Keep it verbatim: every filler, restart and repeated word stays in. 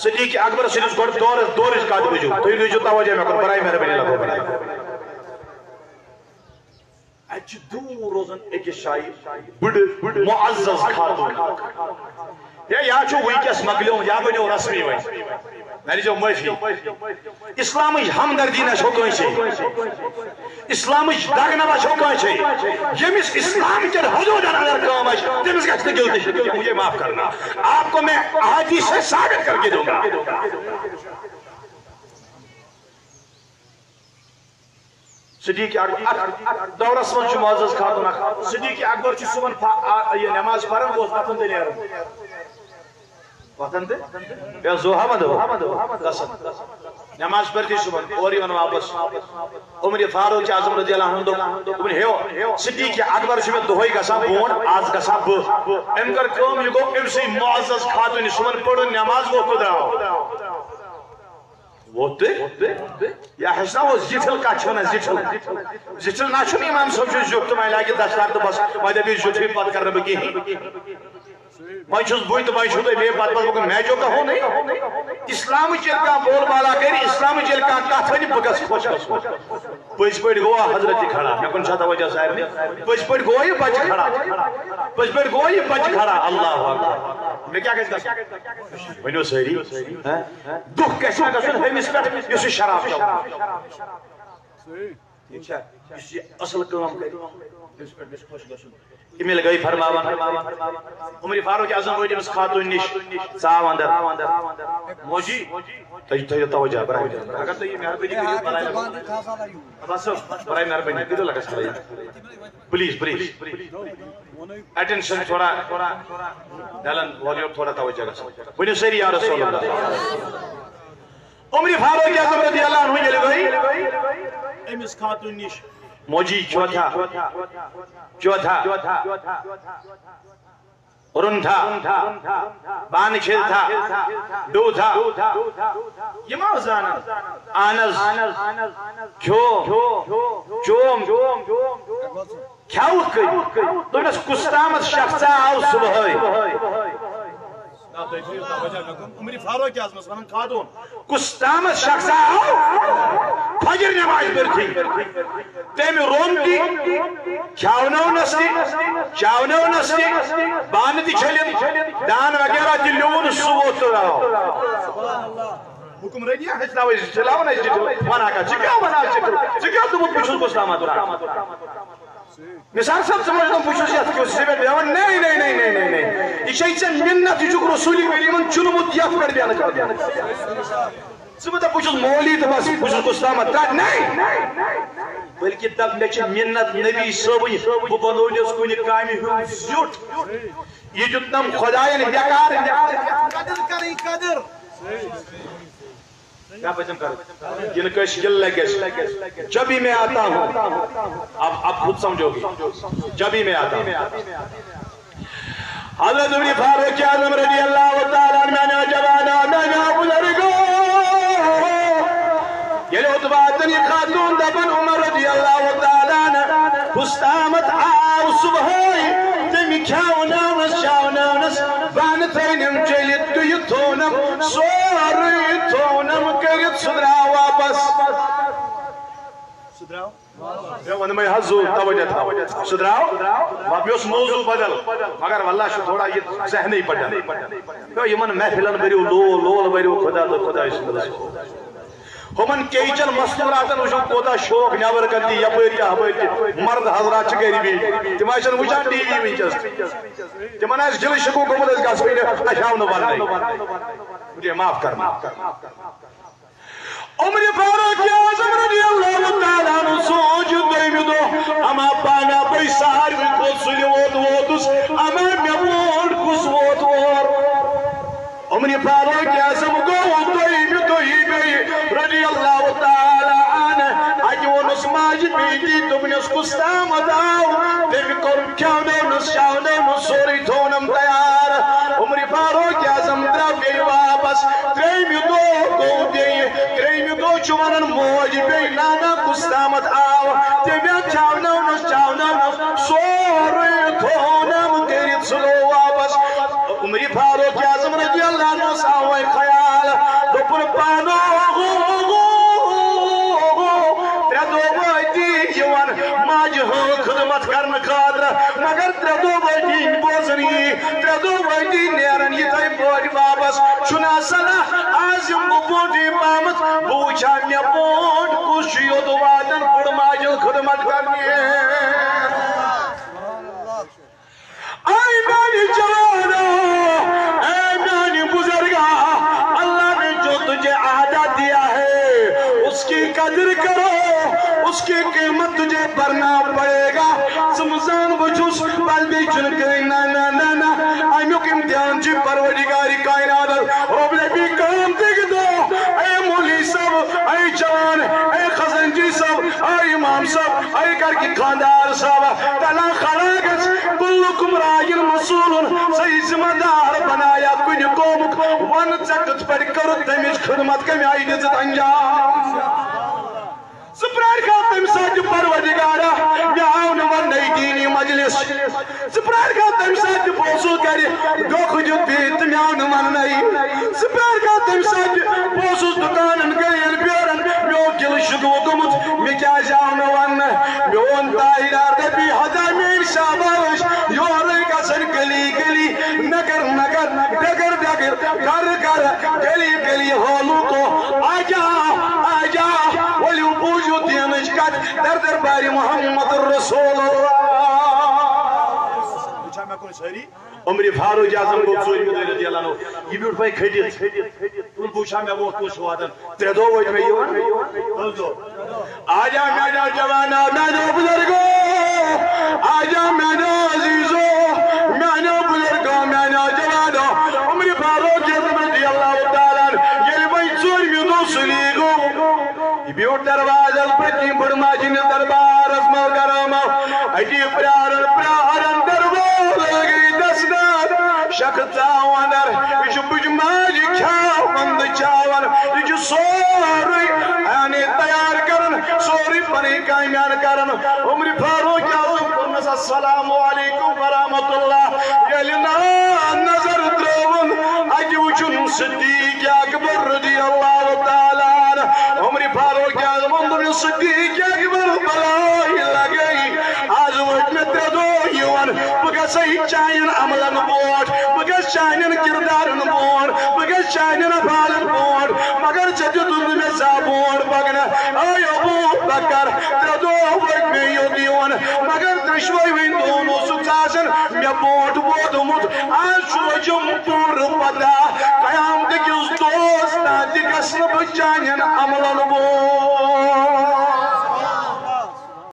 صدیق اکبر سٕنٛدِس گۄڈٕ دورس، دورٕچ کتھ بوٗزِو۔ تُہۍ روٗزِو توجہ مےٚ کُن، برائے مہربٲنی لگو بنائی۔ اتہِ چھِ دوٗر روزان أکِس جایہِ بٕڈٕ معزز خاتوٗن۔ یا، یا چھُ وٕنکیٚس مۄکلیومُت، یا بنیو رسمی وۄنۍ۔ مےٚ دیٖزیو معٲفی۔ اسلامٕچ ہمدردی نہ چھو کٲنٛسے۔ اسلامٕچ دگ نہ چھو کٲنٛسے۔ ییٚمِس اسلام کٮ۪ن حدوٗدن اندر کٲم آسہِ، تٔمِس گژھِ نہٕ guilty شکل کینٛہہ۔ مجھے معاف کرنا۔ آپ کو میں احادیث سے ثابت کر کے دوں گا۔ صدیق اکبر، اتھ دورس منٛز چھُ معزز خاتون اکھ۔ صدیق اکبر چھُ صبحن پا-، آ، یہِ نماز پران، اوس وۄتھان تہٕ نیران۔ وۄتھان تہٕ یا زوہا مہ دو گژھان۔ نماز پٔرتھٕے صبحن اورٕ یِوان واپس۔ عمر فاروق اعظم رضی اللہ عنہ دوٚپ، دوٚپُن، ہے، صدیق اکبر چھُ مےٚ دۄہے گژھان، بہٕ ووٚن، از گژھٕ ہا بہٕ۔ أمۍ کٔر کٲم، یہِ گوٚو أمۍ سٕے معزز خاتوٗنہِ صبحن پٔرُن نماز، ووٚتھ تہٕ درٛاو۔ ووٚتھ تہٕ یا ہیٚچھناوو زِٹھِل کتھ چھِ ونان، زِٹھِل۔ زِٹھِل نہ چھُنہٕ امام صٲب چھُ زیُٹھ تہٕ وۄنۍ لاگہِ دستار تہٕ بس، وۄنۍ دپہِ زیُٹھٕے، پتہٕ کرٕ نہٕ بہٕ کِہیٖنۍ۔ وۄنۍ چھُس بٕے تہٕ وۄنۍ چھُو تُہۍ بیٚیہِ پتہٕ پتہٕ، بہٕ گوٚو، میں جو کہو نہیں۔ اسلامٕچ ییٚلہِ کانٛہہ بول بالا کرِ، اسلامٕچ ییٚلہِ کانٛہہ کتھ ونہِ، بہٕ گژھٕ خۄش گژھُن۔ پٔزۍ پٲٹھۍ گوٚوا حضرت کھڑا، مےٚ کُن چھا توجہ سارنٕے؟ پٔزۍ پٲٹھۍ گوٚوا یہِ بچہِ کھڑا؟ پٔزۍ پٲٹھۍ گوٚوا یہِ بچہِ کھڑا؟ اللہ اکبر۔ مےٚ کیٛاہ گژھِ گژھُن؟ ؤنِو سٲری، ہہ؟ دُکھ گژھِ نہٕ گژھُن ہُمِس پٮ۪ٹھ یُس یہِ شراب چٮ۪وان۔ ٹھیٖک چھا؟ یُس یہِ اصل کٲم کرِ، تٔمِس پٮ۪ٹھ گژھِ خۄش گژھُن۔ اِمِل گٔے فرماوان، عمر فاروق اعظم وٲتۍ أمِس خاتوٗن نِش، ژاو اندر۔ موجی، تُہۍ تھٲیِو توجہ، برٛاے۔ اگر تُہۍ یہِ مہربٲنی کٔرِو، برٛاے۔ عباس صٲب، برٛاے مہربٲنی، کٔرِو lags please. Please, please. Attention تھوڑا، ڈلن وول یور تھوڑا توجہ گژھان۔ ؤنِو سٲری یا رسول اللہ۔ عمر فاروق اعظم رضی اللہ عنہ ییٚلہِ گٔے أمِس خاتوٗن نِش، موجی چوتھا، چوتھا، رُن تھا، بانہٕ چھٔلۍ تھا، ڈوٗ تھا، یِم آو زانان۔ اہن حظ، کھیو، چوم، کھیو کٔرِتھ۔ دوٚپنَس، کُس تامَتھ شخصا آو صُبحٲے؟ نہ، تُہۍ تھٲیِو توجہ مےٚ کُن۔ عمر فاروق اعظمس وَنان خاتوٗن۔ کُس تامَتھ شخصا آو فجر نماز پٔرتھٕے؟ تٔمۍ روٚن تہِ، کھیاونٲونَس تہِ، چاونٲونَس تہِ، بانہٕ تہِ چھٔلِم، دان وغیرہ تہِ لیوٗن، سُہ ووت تہٕ آو۔ حکمرٲنی ہیٚچھناوٕنۍ، چلاوان أسۍ جِٹُل۔ وَنان کَتھ؟ ژٕ کیٛاہ وَنان جِٹُل؟ ژٕ کیٛاہ دوٚپُکھ بہٕ چھُس کُس تامَتھ درٛامُت؟ نثار صٲب، ژٕ ما چھُکھ بہٕ چھُس یَتھ کیُتھ سُہ پٮ۪ٹھ بیٚہوان؟ نَے، نَے، نَے۔ یہِ چھے ژےٚ مِنت، یہِ چھُکھ رسوٗلِ کریٖمَن چُنمُت یَتھ پٮ۪ٹھ بیٚہنہٕ خٲطرٕ۔ ژٕ مہٕ دَپ بہٕ چھُس مولوی تہٕ بَس، بہٕ چھُس کُس تامَتھ درٛامُت۔ نَے، بلکہِ دَپ مےٚ چھِ مِنت نبی صٲبٕنۍ، بہٕ بَنوونَس کُنہِ کامہِ ہُنٛد زیُٹھ۔ یہِ دیُتنَم خۄدایَن بیکار۔ قدر کَرٕنۍ، قدر۔ کیا پزم کر؟ یِنہٕ کٲنٛسہِ گِلہٕ لگٮ۪س۔ جب ہی میں آتا ہوں۔ اب، اب خود سمجھو گے۔ جب ہی میں آتا ہوں۔ حضرت عمر فاروق اعظم رضی اللہ تعالیٰ عنہ، میانیو جوانو، میانیو بزرگو، ییٚلہِ عتبہ تہٕ یہِ خاتون دپان عمر رضی اللہ تعالیٰ عنہ، کُس تامتھ آو صبحٲے، تٔمۍ کھیاونٲونس، چاونٲونس، بانہٕ تھٲونم چھٔلِتھ تہٕ یہِ تھوونم، سورُے تھوونم کٔرِتھ، سُہ درٛاو واپس۔ سُہ درٛاو؟ مےٚ ووٚنمَے حظ، زُو توجہ تھاو۔ سُہ درٛاو؟ مےٚ اوس موضوع بدل، مگر واللہ چھُ تھوڑا یہِ ذہنٕے پٹان۔ ہے، یِمن محفلن بٔرِو لول، لول بٔرِو خدا تہٕ خدایہِ سُنٛد رسول۔ ہُمن کیچن مستوراتن وٕچھِو کوٗتاہ شوق، نٮ۪بر کَنہِ تہِ، یپٲرۍ تہِ، ہپٲرۍ تہِ۔ مرد حضرات چھِ گرِ بِہِتھ، تِم آسن وٕچھان ٹی وی وٕنکیٚس۔ تِمن آسہِ دِلٕے شکوٗ گوٚمُت، أسۍ گژھوٕے نہٕ، اَسہِ آو نہٕ وننَے۔ مجھے معاف کرنا۔ عمر فاروق اعظم رضی اللہ تعالیٰ عنہ سوٗنٛچ دوٚیمہِ دۄہ، اما پانہ بے ساروی کھۄتہٕ سُلہِ ووت ووتُس، اما مےٚ ووٚن کُس ووت اور؟ عمر فاروق اعظم گوٚو دوٚیمہِ دۄہہِ بیٚیہِ رضی اللہ تعالیٰ عنہ۔ اَتہِ ووٚنُس ماجہِ بیٚیہِ تہِ، دوٚپنَس، کُس تامَتھ آو؟ تٔمۍ کوٚر کھیٛاونٲونَس، چاونٲونَس، سورُے تھوونم تیار۔ عمر فاروق اعظم درٛاو بیٚیہِ واپس۔ ترٛیٚیِمہِ دۄہ گوٚو بیٚیہِ۔ ترٛیٚیِمہِ دۄہ چھُ وَنان موج بیٚیہِ، نانا، کُس تامَتھ آو؟ تٔمۍ کھیٛاونٲونَس، چاونٲونَس، سورُے تھوونم کٔرِتھ، سُہ گوٚو واپس۔ عمر فاروق اعظم رضی اللہ عنہ آو وۄنۍ خیال، پانو ترٛےٚ دۄہ وٲتی یِوان ماجہِ ہٕنٛز خدمت کرنہٕ خٲطرٕ، مگر ترٛےٚ دۄہ وٲتی بوزان یی، ترٛےٚ دۄہ وٲتی نیران یِتھے پٲٹھۍ واپس۔ چھُنہٕ آسان، آز یِم بہٕ برونٛٹھٕے پہمتھ، بہٕ وٕچھِ ہا مےٚ برونٛٹھ کُس چھُ یوٚت واتان بٕڑٕ ماجہِ ہٕنٛز خدمت کرنہِ۔ اے میانہِ جوانو، اے میانہِ بزرگا، اللہ نے جو تجھے عہدہ دیا ہے، اس کی قدر کرو، اس کی قیمت تجھے بھرنا پڑے گا۔ ژٕ مہٕ زان بہٕ چھُس، بل بیٚیہِ چھُنہٕ کٕہٕنۍ۔ نہ، نہ، نہ، نہ، اَمیُک امتحان چھُ پروردگار کائنات۔ رب العالمین کٲم تہِ دۄہ، اے مولوی صٲب، اے جوان، اے خزنجی صٲب، اے امام صٲب، اے گرٕکۍ خاندار صٲب، تلا کھڑا گژھ، کلکم راجن مسئولن، ژےٚ ذمہ دار بنایا کُنہِ قومُک، وَن ژےٚ کِتھ پٲٹھۍ کٔرٕتھ تَمِچ خدمت، کَمہِ آیہِ دِژٕتھ انجام؟ ژٕ پرٛارکھا تَمہِ ساتہٕ تہِ پروردگارا، مےٚ آو نہٕ وَننَے دیٖنی مجلس۔ ژٕ پرٛارکھا تَمہِ ساتہٕ تہِ بہٕ اوسُس گرِ، دھوکہٕ دیُت بیٚیہِ تہٕ مےٚ آو نہٕ وَننَے۔ ژٕ پرٛارکھا تَمہِ ساتہٕ تہِ بہٕ اوسُس دُکانن گٔلین بیرن، مےٚ اوس دِلہٕ شِکوٕ گوٚمُت، مےٚ کیٛازِ آو نہٕ وَننہٕ؟ میون تاجدار دَپہِ ہتا میٲنۍ شاباش، یورے گژھن گلی گلی، نگر نگر، ڈگر ڈگر، گرٕ گرٕ، گلی گلی ہولو تو، آجا، آجا، ؤلِو بوٗزِو دیٖنٕچ کتھ، در دربارِ محمد رسول اللہ۔ وٕچھا مےٚ کُن سٲری؟ عمر فاروق اعظم گوٚو ژوٗرمہِ دۄہ رضی اللہ عنہ۔ یہِ بیوٗٹھ وۄنۍ کھٔٹِتھ۔ تُل بہٕ وٕچھا مےٚ برونٛٹھ کُس چھُ واتان۔ ترٛےٚ دۄہ وٲتۍ مےٚ یِوان۔ تُل ژٕ۔ آجا میانیو جوانو، میانیو بزرگو، آجا میانیو عزیزو، میانیو بزرگو، میانیو جوانو۔ عمر فاروق اعظم رضی اللہ تعالیٰ عنہ ییٚلہِ وۄنۍ ژوٗرمہِ دۄہ سُلی گوٚو، یہِ بیوٗٹھ دروازس پٔتۍ کِنۍ بٕڑٕ ماجہِ ہٕنٛدِس دربارس منٛز گرم۔ أتی پرٛاران پرٛاران دروازٕ لگے دستار۔ شخص ژاو اندر، یہِ چھُ بٕجہِ ماجہِ کھیاوان تہٕ چاوان۔ یہِ چھُ سورُے یعنی تیار کران، سورُے پنٕنۍ کامہِ ہن کران۔ عمر فاروق اعظم کوٚرنس السلام علیکم ورحمۃ اللہ۔ ییٚلہِ نا نظر ترٲوٕن، اتہِ وٕچھُن صدیق اکبر رضی اللہ تعالیٰ عنہ۔ عمر فاروق اعظمن دوٚپ، صدیق اکبر، بلاے لگے، آز وٲتۍ مےٚ ترٛےٚ دۄہ یِوان، بہٕ گژھے چانٮ۪ن عملن برونٛٹھ، بہٕ گژھٕ چانٮ۪ن کردارن برونٛٹھ، بہٕ گژھٕ چانٮ۪ن افعالن برونٛٹھ، مگر ژےٚ دیُتُتھ نہٕ مےٚ زانٛہہ برونٛٹھ پکنہٕ۔ اے ابو بکر، ترٛےٚ دۄہ وٲتۍ مےٚ یوٚت یِوان، مگر ترٛیٚشوَے وٕنۍ دۄہن اوسُکھ ژٕ آسان مےٚ برونٛٹھ ووتمُت۔ آز چھُ وۄنۍ پوٗرٕ پتہ، قیامت کِس دۄہس تام تہِ گژھٕ نہٕ بہٕ چانٮ۪ن عملن برونٛٹھ۔